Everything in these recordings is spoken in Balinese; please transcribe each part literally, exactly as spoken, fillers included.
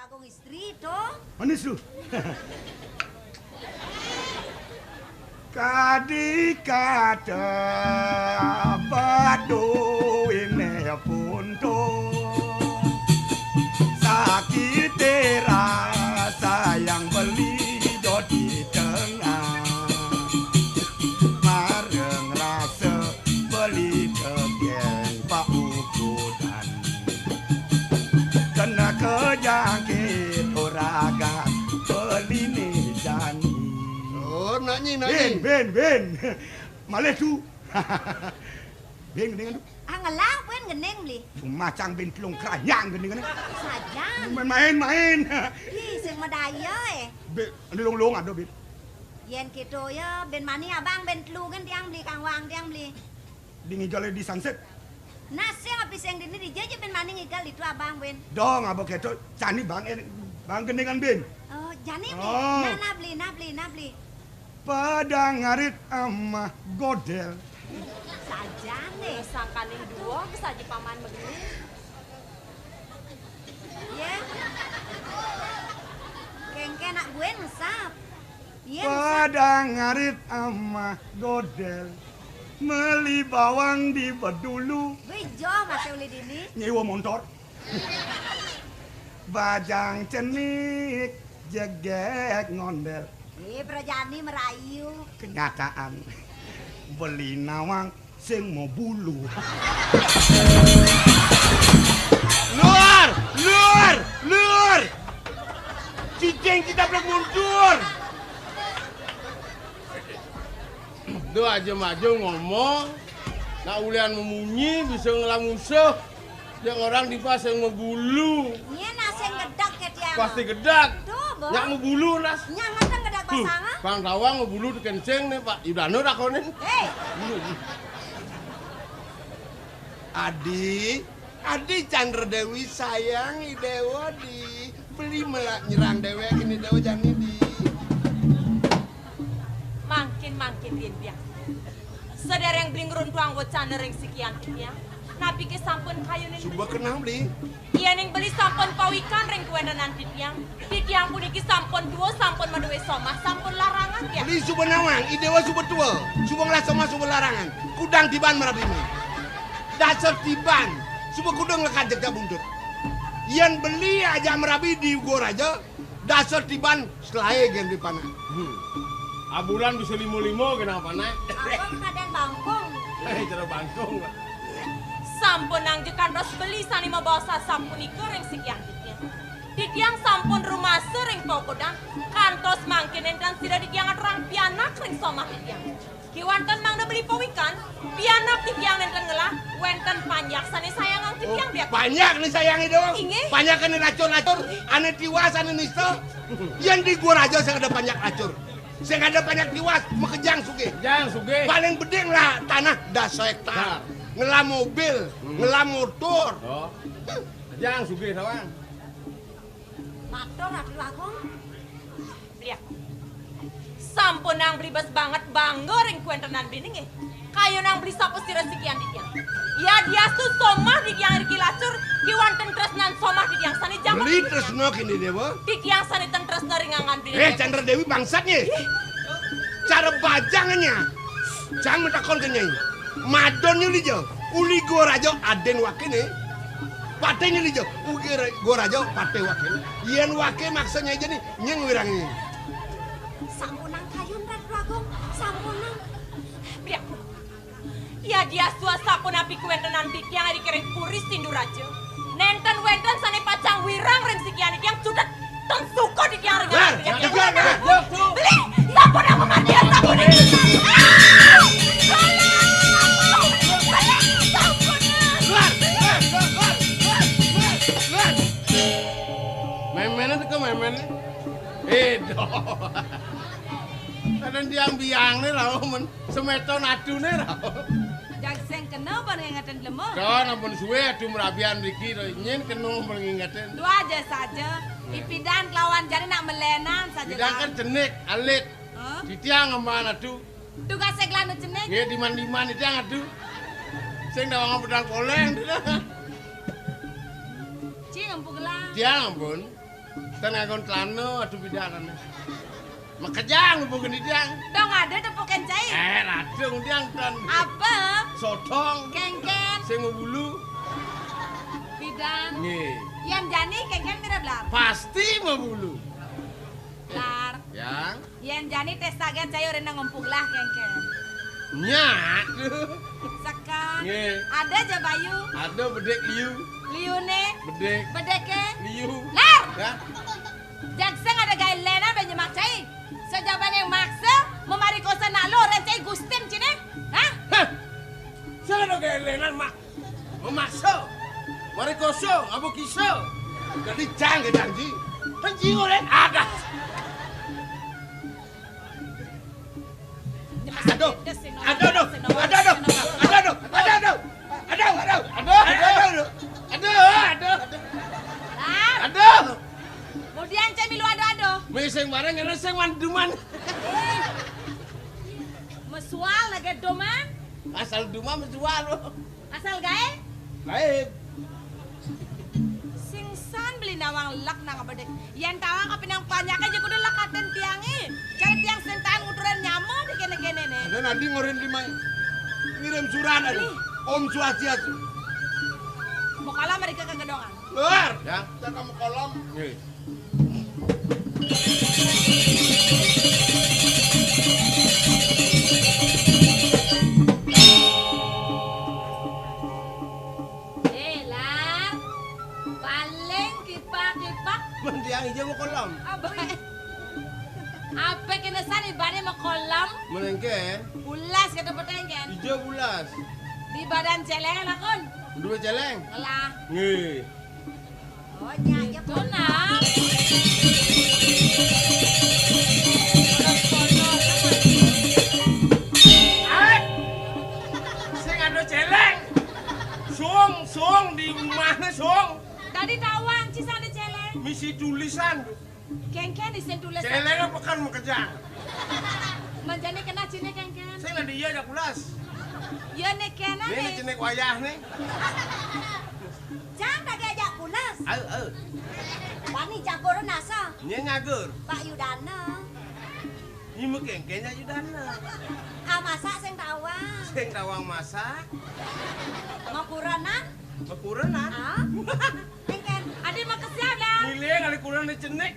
Agung istri to. Manis lu. Kadi kata badu ini punto. Sakit rasa yang beli di tengah. Mareng rasa beli kegeng paukudan. Kena kejangkit uragan beli ni jani. Oh, nak nyi, nak nyi. Bin, bin, bin. Malih tu. Bin, gending tu. Ah, ngelah pun gending beli. Macang bin telung keranyang gending ni. Saja. Main-main, main. Ih, sing madaya eh. Bin, lung-lung ada bin. Yen keto ya, bin mani abang bin telu kan tiang beli kangwang tiang beli. Di ngigal di Sunset. Nah, sing api sing dini di jaja bin mani ngigal itu abang bin. Dong, abang keto cani bang, eh, bang gendingan bin. Oh, jani beli. Oh. Nah, nah beli, nah beli, nah beli. Padang ngarit amah godel. Saja nih. Sangkaning dua, kesaji paman begini. Ye. Kengke nak buen ngesap. Ye, ngesap. Padang ngarit amah godel. Meli bawang di bedulu. Bejo masih uli dini. Nyewa montor. Bajang cenik jegek ngondel. Eh, berjani merayu. Kenyataan. Beli nawang sing mau bulu. Lur, lur, lur. Cicing kita belum mundur. Duh, aja maju ngomong. Nak ulian memunyi bisa ngelah musuh. Yang orang di pas yang mau bulu. Iya, nah sing gedek ke tiang. Pasti gedek. Tuh, Bang. Nyak mau bulu, Nas. Nyak ngenteng gedek. Hmm, pasang, ah? Bang Tawang mau bulu dikenceng nih, Pak. Yudano takonin. Eh. Adi, Adi Chandra Dewi sayang i Dewa di. Beli melak nyerang dewek ini Dewa jani di. Mangkin-mangkin yen biang. Sedereng beli ngruntuang wecana ring sikian tiang. Napi ke sampun kayunin. Suba kenang beli. Yening beli sampun pawikan ring kuwentenan titiang. Titiang puniki sampun tua, sampun maduwe somah, sampun larangan ya. Beli suba nawang, i Dewa suba tua, suba ngelah somah, suba larangan. Kudang tiban merabi. Dasar tiban, suba kudang lekad jegja buntut. Yen beli aja merabi di gua raja, dasar tiban selae gen di panak. Hmm. Abulan bisa lima-lima genang panak. Abang kaden bangkung. Eh, cara bangkung, Pak. Sampunang jekan ros beli sane mabaos sapunika ring sikian titiang. Titiang sampun rumasa ring paukudan, kantos mangkin nenten sida titiang aturang pianak ring somah titiang. Kiwanten mangda beli pawikan, pianak titiang nenten ngelah, wenten panjak sane sayangang titiang. Oh, biak. Panjak ne sayange dong. Inggih. Panjak ane lacur-lacur, ane tiwas, ane nista. Yen di gua raja sing ada panjak lacur. Sing ada panjak tiwas, makejang sugih. Makejang sugih. Paling beding lah tanah dasa hektar. Hektar. Ngelah mobil, hmm, ngelah motor. Oh. Makejang sugih tawang. Matur, Ratu Agung. Beli aku. Sampunang beli bes banget bangga ring kuwentenan bini nggih. Kayunang beli sapa sira sikian titiang. Yadiastu somah titiang riki lacur, kiwanten tresnan somah titiang sane jamak. Beli tresna kini Dewa. Titiang sane ten tresna ring anggan bini. Eh, Chandra Dewi bangsat nggih. Ih. Cara bajangnya. Cang matakon ke Nyai. Madon nyuli ja. Uli gua raja aden wakene. Patene lija, ugi re-, gua raja pate wakil. Yen wake maksa Nyai jani, nyeng wirang ini. Sampunang kayun, Ratu Agung, sampunang. Biak. Yadiastu sapunapi kuwentenan titiang ri kering puri Sinduraja. Nenten wenten sane pacang wirang ring sikian titiang cutet. Ten suka di tiang ringan. Lar, tiang ringan. Beli, sampun aku mati ya, sampun ini. Ah! Tolong! Beli, sampun. Lar, lar, lar, lar, lar, lar. Memene teko memene. Edo. Kadang tiang biang nih lah, men. Semeton adune ra. Jag sing kena ban ngingeten lemo. Don ampun suwe adu merabian mriki to, nyen kena ban ngingeten. Dua aja saja. Ipidan kelawan jani nak melenan saja. Pidan kan jenik, alit. Hah? Titiang ngemban adu. Tugas seglanu jenik. Nggih, diman-diman titiang adu. Sing dawang pedang koleng. Cing empuk lah. Tiang ampun. Tan nganggon celana, aduh, pidan. Makejang lu bukan idang. Dong ada tepuk kencai. Eh, radung idang tan. Apa? Sodong. Kengken. Sing mabulu. Pidan. Nggih. Yan jani kengken mirib lar. Pasti mabulu. Lar. Yang. Yan jani tes saget saya orang ngempuk lah kengken. Nyak. Sekan. Nggih. Ada aja bayu. Ada bedik liu. Liune. Bedik. Bedeke. Liu. Lar. Ya. Jag sing ada gaé lénan bé nyemak cai. Sajaban yang maksa, memari kosa nak lo, orang cai gustin cine. Hah? Hah? Sing ada gaé lénan, Mak. Memaksa. Mari kosa, abu kisa. Jadi jang ke janji. Janji oleh ada. Aduh. Aduh, aduh. Aduh, aduh. Aduh, aduh. Aduh, aduh. Aduh, aduh. Aduh, aduh. Aduh. Lar. Aduh. Kemudian cai milu aduh-aduh. Meseng bareng ngene sing wan duman. Mesual lagi duman. Asal duman mesual. Asal gaé? Gaib. Sing san beli nawang lek nang bedek. Yan tawang kapinang panjake aja kudu lek katen tiange. Cari tiang sentan nguturan nyama di kene-kene ne. Ada nadi ngorin lima ngirim surat ada. Ih. Om Swastiastu. Mau kalah mereka ke gedongan. Luar. Ya. Kita kamu kolom. Nggih. Eh, Lar. Paling kipak-kipak. Mendiang ijo mau kolom. Apa? Apa kene san ibane mau kolom? Menengke. Bulas kata petengken. Ijo bulas. Di badan celeng lakon. Dua celeng. Ngelah. Nggih. Oh, nyanyi. Itu, nah. Sing ada celeng. Sung, sung di rumahnya sung. Tadi tawang ci sing ada celeng. Misi tulisan. Kengken isin tulis. Celeng apa kan makejang? Manjane kena cine kengken. Sing ada iya jak pulas. Ya ne kena ne. Ini cine wayah nih. Jang tak ajak pulas. Au, au. Bani jagur nasa. Nye nyagur. Pak Yudana. Ini mah kengkennya Yudana. Ah, masak sing tawang. Sing tawang masak. Mau kurenan? Mau kurenan? Ah. Kengken. Ade mah kesian lah. Milih kali kurenan cenik.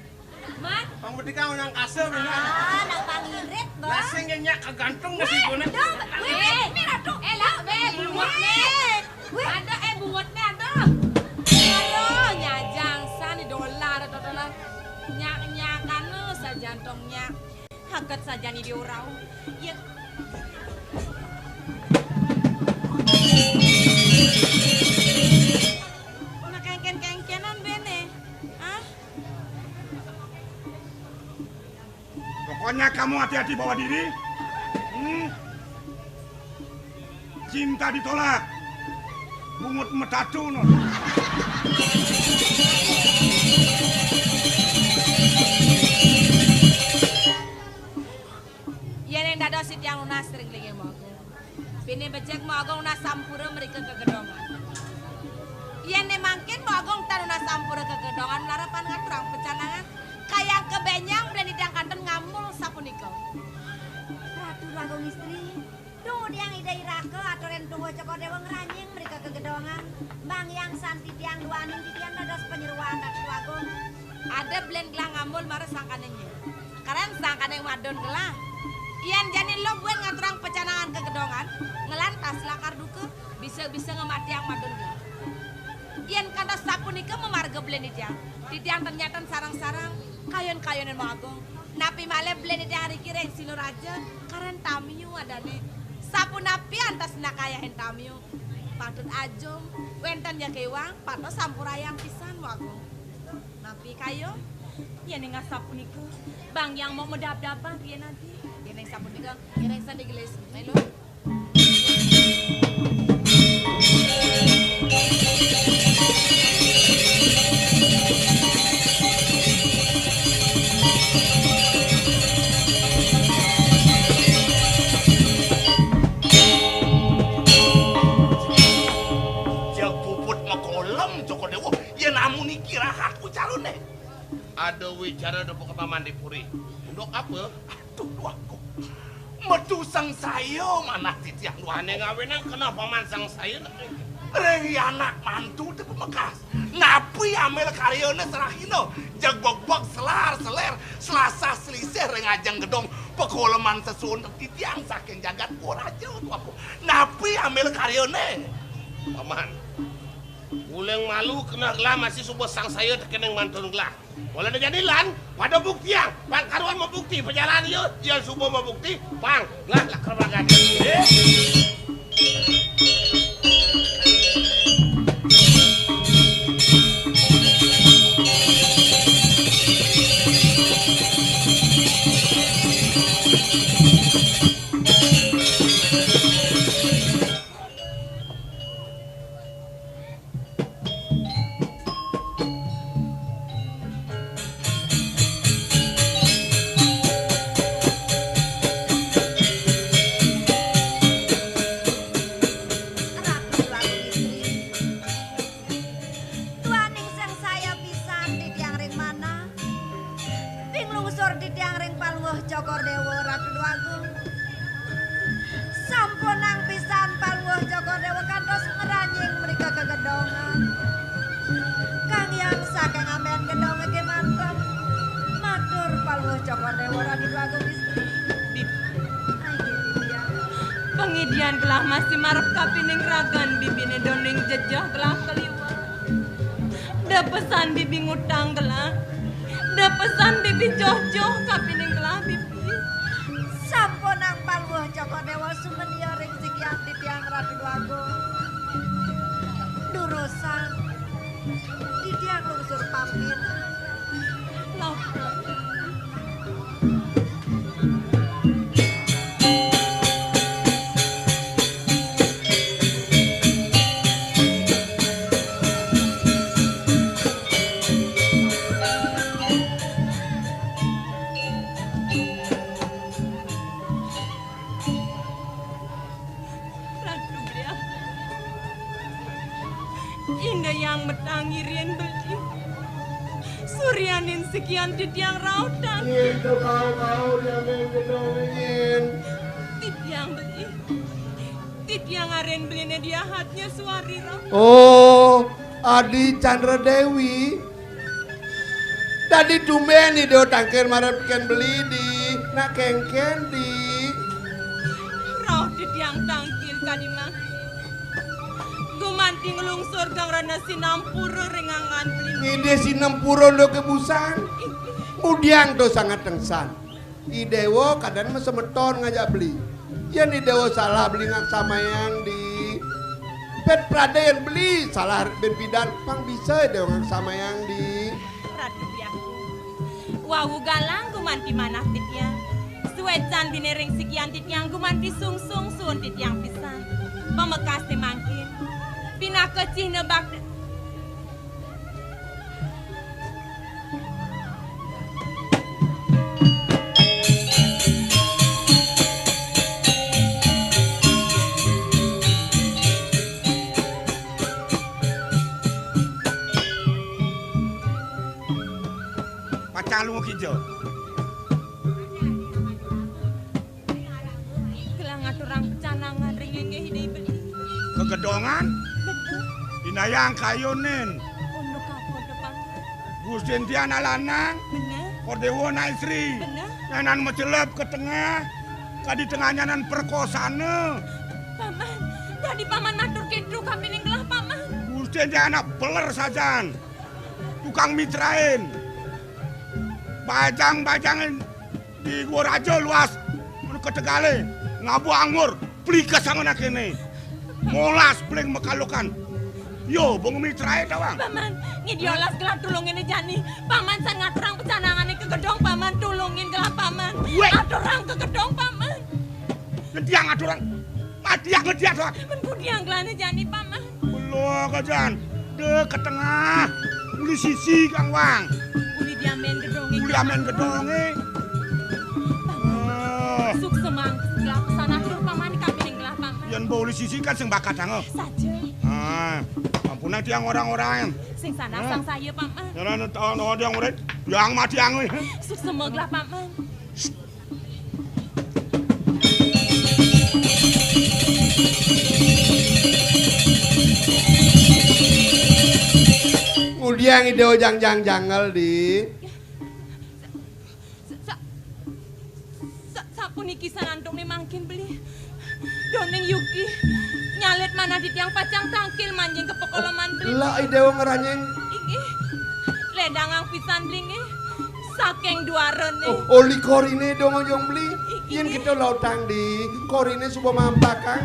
Man? Pang betika nang kasem ini. Ah, nak pangirit, Bang. Nasi ngenyak kagantung nasi bonek. Dong, wih, wih, wih, aduh. Eh, lah, be, bungut ne. Wih. Ada, eh, bungut ne ada. Aduh, nyajang san di dolar, totolan. Nyak-nyak anu sajantongnya. Haget saja ni diurau. Ya. Nah, kengken-kengkenan bene. Ah? Pokoknya kamu hati-hati bawa diri. Hmm. Cinta ditolak. Bungut metatu, no. Yen ing dados titiang nunas ring linggih Magung. Pinih becik Magung nunas sampura mrika ka Gedongan. Yen ne mangkin Magung tan nunas sampura ka Gedongan, mlarat pan ngaturang pecanangan. Kayang kebenyang blen titiang kantun ngamul sapunika. Ratu Agung Istri, tunggu tiang Ida Iraka aturin tunggu Cokor Dewa ngranying mrika ka Gedongan. Mbang yang san titiang duaning titiang dados panyeroan Ratu Agung. Ada blen gelah ngamul mara sangkane nyi. Karen sangkane madun gelah. Yan jani lo buen ngaturang pecanangan ka Gedongan, ngelantas lakar duka, bisa-bisa ngematiang madun gelah. Yan kantos sapunika mamarga blen titiang, titiang ternyata sareng-sareng kayun-kayunan Magung. Napi malih blen titiang riki ring Sinoraja, karen tamiu adane. Sapunapi antas nakayahin tamiu? Patut ajum, wenten ya kewang, patut sampurayang pisan Magung. Napi kayun? Yen ing asapunika, bang yang mau medab-daban riyen adi. Yen ing sapunika, yen ing sandi gelis. Melu. Jang puput makolem, Joko Dewa. Yen amun iki rahatku calone. Ada wicara depa ka Paman di puri. Unduk apa? Aduh, Dwagung. Metu sangsaya manah titiang, Dwagung. Ane ngawinang keneh Paman sangsaya, ring anak mantu te pamekas. Napi ambil karyane sarahina? Jeg begbeg selar seler, selasah selisih ring ajeng gedong pakoleman sesuun titiang saking jagat Kuraja, Dwagung. Napi ambil karyane? Paman, uling malu keneh gelah masih suba sangsaya tekening mantun gelah. Mula da jani lan, pada buktiang, pang karuan mabukti, pajalan ya, ya suba mabukti, pang, lah, lah, kerbagan. Eh? Ratu Lagu Istri. Tuaning sangsaya pisan titiang ring manah. Pinglungsur titiang ring paluh Cokor Dewa, Ratu Dwagung. Sampunang pisan paluh Cokor Dewa kantos ngranjing mrika ka gedongan. Kang Hyang saking amben gedonge kemanten. Matur paluh Cokor Dewa, Ratu Dwagung Istri. Dip. Ayo, Dip, ya. Pangidian gelah masih marep kapining ragan bibine doning jejeh gelah kaliwat. Da pesan bibi ngutang gelah. Da pesan bibi joh-joh kapining gelah bibi. Sampunang paluh Cokor Dewa sumedia ring sikian titiang Ratu Dwagung. Durusang titiang lungsur pamit. Lapar. Ratu Beliak. Inda Hyang Metang ngirin beli. Suryanin sikian titiang rauh tangkil. Nyin to kau-kau jamin gedong nyin. Titiang beli. Titiang aren beline diahatnya suari rauh. Oh, Adi Chandra Dewi. Dadi tumben Ida tangkil marep ken beli di, nak kengken di. Rauh titiang tangkil kadi mangkin. Gumanti nglungsur Gang Rana Sinampura ring anggan beli. Ngidih Sinampura ndo kebusan. Inggih. Ngudiang to sanget tengsan. I Dewa kadén masemeton ngajak beli. Yén I Dewa salah beli ngaksamayang, di. Pét pradé yén beli salah bin pidan, pang bisa I Dewa ngaksamayang, di. Ratu Biaku. Wau galang gumanti manah titiang. Suécan bine ring sikian titiang gumanti sungsung suun titiang pisan. Pamekasné mangkin. Pinaka cihna bakti. Pacang lunga kija. Gelah ngaturang pecanangan ring inggih Ida Beli. Kegedongan? Bener. Indayang kayunin. Unduk apa, Depang? Gustin tiang alanang. Bener. Kordéwa anak istri. Bener. Nyanan macelep ka tengah. Kadi tengah nyanan perkosana. Paman, dadi Paman matur kéto kapining gelah, Paman. Gustin tiang anak beler sajan. Tukang mitrain. Bajang-bajangin. Di gua raja luas, menu ka tegalé, ngabuh anggur, plikes angoné kéné. Molas bling makalukan. Yo, bung mitraé tawang. Paman, ngidih olas gelah tulungin jani. Paman san ngaturang pecanangané ka gedong, Paman, tulungin gelah, Paman. Wéh. Aturang ka gedong, Paman. Ngediang aturang. Matiak ngediak doang. Men kudiang gelahné jani, Paman. Belok ajan. Deh ke tengah. Uli sisi kang wang. Uli diamen gedongé. Uli amen gedongé. Paman. Oh. Sukses mangkis gelah pesan atur Paman kapining gelah, Paman. Yén bo uli sisi kan sing bakat anggo. Saja. Ah, ampun. Nang tiang orang-orang. Sing sana sang saya, Paman. Jalan tahun orang murid. Yang mati yang. Suksemeg lah, Paman. Ngudiang ide ojang jang jangel di. Sa-, sa-, sapuniki sanantung ni mangkin beli. Doning Yuki, nyalit manah di tiang pacang tangkil manjing ka pekoloman beli. Lah, Ida Wong Ranyeng. Inggih. Ledangang pisan beli nggih. Saking duarane. Oh, oli korine dong ojong beli. Inggih. Yen kita lautang di korine suba mampakang.